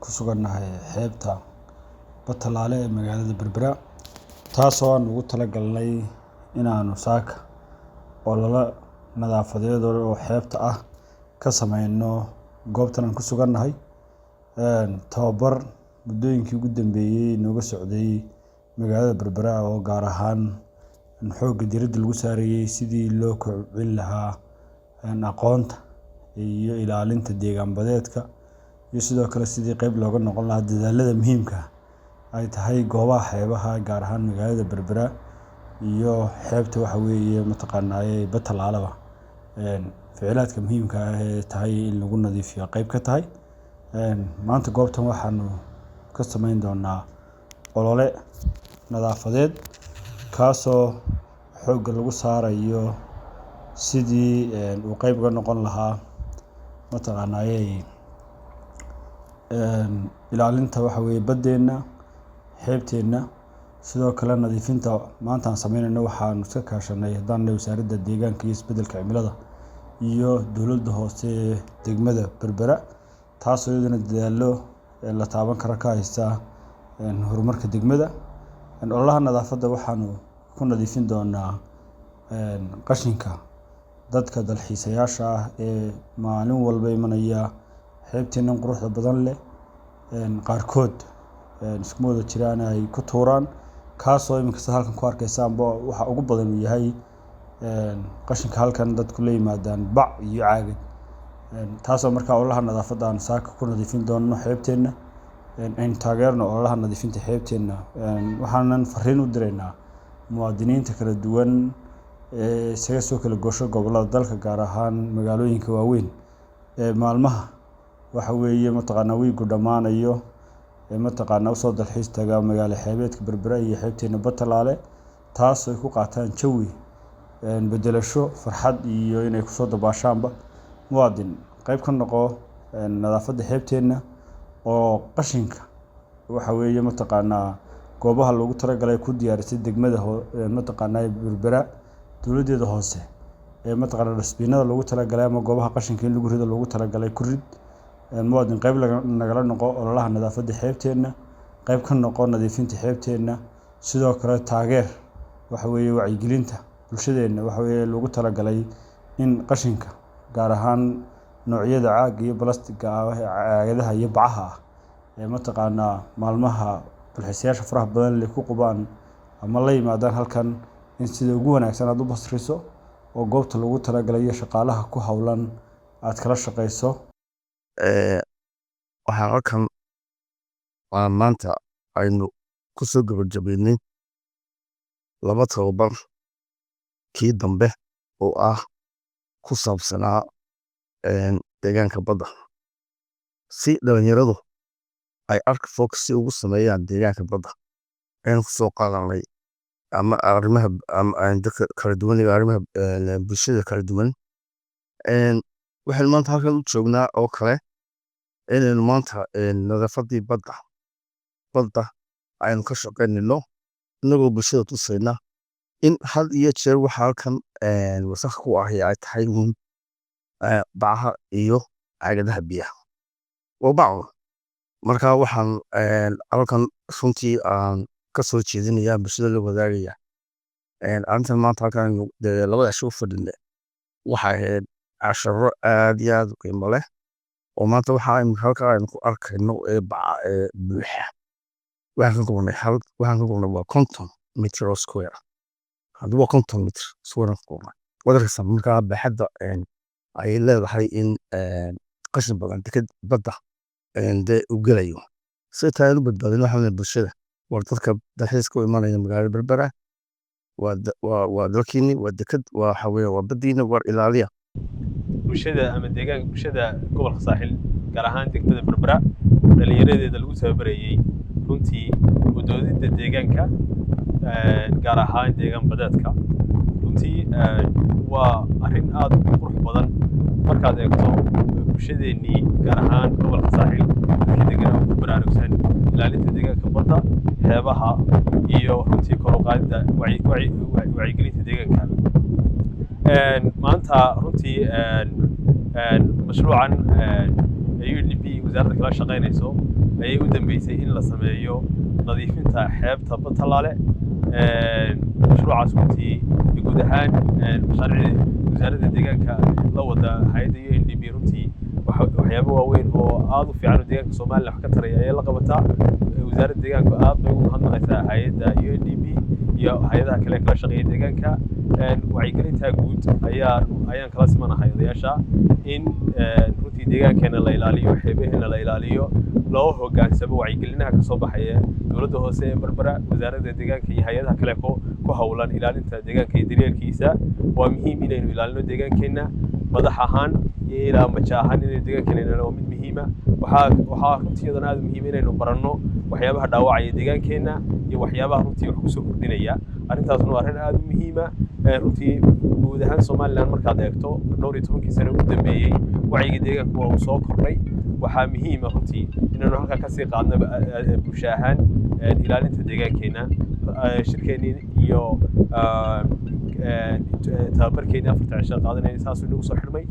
ku sugannahay xeebta Batalaale ee magaalada Berbera, taasoo aan ugu talagalnay inaanu saaka olole nadaafadeed oo xeebta ah ka sameyno goobtan aan ku sugannahay. Tababar muddooyinkii ugu dambeeyey nooga socday magaalada Berbera oo gaar ahaan xoogga diiradda lagu saarayey sidii loo kobcin lahaa aqoonta iyo ilaalinta deegaan badeedka, iyo sidoo kale sidii qeyb looga noqon lahaa dadaalada muhiimka ay tahay goobaha xeebaha, gaar ahaan magaalada Berbera iyo xeebta waxa weeye mataqaanaaye Batalaalaba. Ficilaadka muhiimka ah ee tahay in lagu nadiifiyo qeyb ka tahay. Maanta goobtan waxaanu ka sameyn doonaa olole nadaafadeed, kaasoo xoogga lagu saarayo sidii uu qeyb uga noqon lahaa mataqaanaaye ilaalinta waxa weeye baddeenna, xeebteenna. Sidoo kale nadiifinta maanta aan sameynayno waxaanu iska kaashanay haddaan nahay Wasaaradda Deegaanka iyo Isbeddelka Cimilada iyo dowladda hoose ee degmada Berbera, taasoo iyaduna dadaallo la taaban karo ka haysta horumarka degmada. Ololaha nadaafadda waxaanu ku nadiifin doonaa qashinka dadka dalxiisayaasha ah ee maalin walba imanaya xeebteennan quruxda badan leh, qaarkood iskuma wada jiraan ay ku tuuraan, kaasoo iminka sida halkan ku arkaysaanba waxa ugu badan uu yahay qashinka halkan dadku la yimaadaan bac iyo caagad, taasoo markaa ololaha nadaafadda aan saaka ku nadiifin doono xeebteenna. Aynu taageerno ololaha nadiifinta xeebteenna. Waxaanan fariin u diraynaa muwaadiniinta kala duwan ee isaga soo kala goosho gobollada dalka, gaar ahaan magaalooyinka waaweyn, ee maalmaha waxa weeye mataqaanaa wiigu dhammaanayo ee mataqaanaa usoo dalxiis taga magaalo xeebeedka Berbera iyo xeebteena Batalaale, taas ay ku qaataan jawi bedelasho, farxad iyo inay kusoo dabaashaanba. Muwaadin, qayb ka noqo nadaafadda xeebteenna oo qashinka waxa weeye mataqaanaa goobaha loogu talagalay ku diyaarisay degmada mataqaanaa Berbera, dowladdeeda hoose, ee mataqaanaa dustbinada loogu talagalay ama goobaha qashinka in lagu rido loogu talagalay ku rid. Muwaadin, qayb nagala noqo ololaha nadaafadda xeebteenna, qayb ka noqo nadiifinta xeebteenna. Sidoo kale taageer waxa weeye wacyigelinta bulshadeenna waxa weeye loogu talagalay in qashinka, gaar ahaan noocyada caagga iyo balastiga ah, caagadaha iyo bacaha ah ee mataqaanaa maalmaha dalxiisayaasha faraha badan leh ku qubaan ama la yimaadaan halkan, in sida ugu wanaagsan aad u basriso oo goobta loogu talagalay iyo shaqaalaha ku howlan aad kala shaqeyso. Waxaan halkan waa maanta aynu ku soo gabagabaynay laba tababar, kii dambe oo ah ku saabsanaa deegaanka badda, si dhalinyaradu ay advocacy ugu sameeyaan deegaanka badda ayaan ku soo qaadanay ama arrimaha ama dadka kala duwan iyo arrimaha bulshada kala duwan. Waxaynu maanta halkan u joognaa oo kale inaynu maanta nadaafadii badda aynu ka shaqaynayno, inagoo bulshada tusayna in had iyo jeer waxa halkan wasakh ku ahi ay tahay uun bacaha iyo caagadaha biyaha, waa bac. Marka waxaan halkan runtii aan ka soo jeedinaya, bulshada la wadaagaya arrintan maanta halkan labada cisho u fadhine waxay ahayd casharo aad iyo aad u qiimo leh, oo maanta waxa aynu halkan aynu ku arkayno ee baca ee buuxa waxaan ka gurnay waa 50 mitir oo square. Hadda waa 50 mitir square aan ka gurnay, waad arkaysaa markaa baaxadda ay leedahay in qashin badan deked badda dee uu gelayo. Si taa aynu u badbaadino, waxaan leeyahay bulshada: war dadka dalxiiska u imanaya magaalada Berbera, waa dalkiini, waa deked, waa waxa weeye waa baddiina, war ilaaliya. Bulshada ama deegaanka, bulshada gobolka Saaxil, gaar ahaan degmada Berbera, dhalinyaradeeda lagu tababarayey runtii u doodidda deegaanka, gaar ahaan deegaan badeedka. Runtii waa arrin aad u qurux badan markaad eegto bulshadeennii, gaar ahaan gobolka Saaxil, dadkii deganaa ku baraarugsan ilaalinta deegaanka badda, xeebaha iyo runtii kor u qaadidda wacyigelinta deegaanka. Maanta runtii mashruucan UNDP wasaaradda kala shaqaynayso Ayay u dambeysay in la sameeyo nadiifinta xeebta Batalaale. Mashruucaas runtii iyo guud ahaan mashaariicda wasaaradda deegaanka la wada hay'adda UNDP runtii waxyaabo waaweyn oo aad u fiican oo deegaanka Somaliland wax ka taraya ayay la qabataa. Wasaaradda deegaanku aad bay ugu mahadnaqaysaa hay'adda UNDP iyo hay'adaha kale ee kala shaqeeya deegaanka. Wacyigelinta guud ayaan kala simanahay odayaasha in runtii deegaankeena la ilaaliyo, xeebaheena la ilaaliyo, loo hoggaansamo wacyigelinaha ka soo baxaya dowladda hoose ee Berbera, wasaaradda deegaanka iyo hay'adaha kale ku howlan ilaalinta deegaanka iyo daryeelkiisa. Waa muhiim inaynu ilaalino deegaankeenna, madax ahaan iyo ilaa maja ahaan inaynu deegaankeena ilaalino waa mid muhiima. Waxaa runtii iyadana aad muhiim inaynu baranno waxyaabaha dhaawacaya deegaankeenna iyo waxyaabaha runtii wax kusoo kordhinaya. Arrintaasna waa arrin aad u muhiima. Runtii guud ahaan Somaliland markaad eegto dhowr iyo tobankii sano ugu dambeeyey, wacyiga deegaanku waa uu soo kordhay. Waxaa muhiima runtii inaynu halkaa kasii qaadno bulsho ahaan ilaalinta deegaankeenna. Shirkeennii iyo tababarkeennii 4ta cisho qaadanayay saasuu inagu soo xidhmay.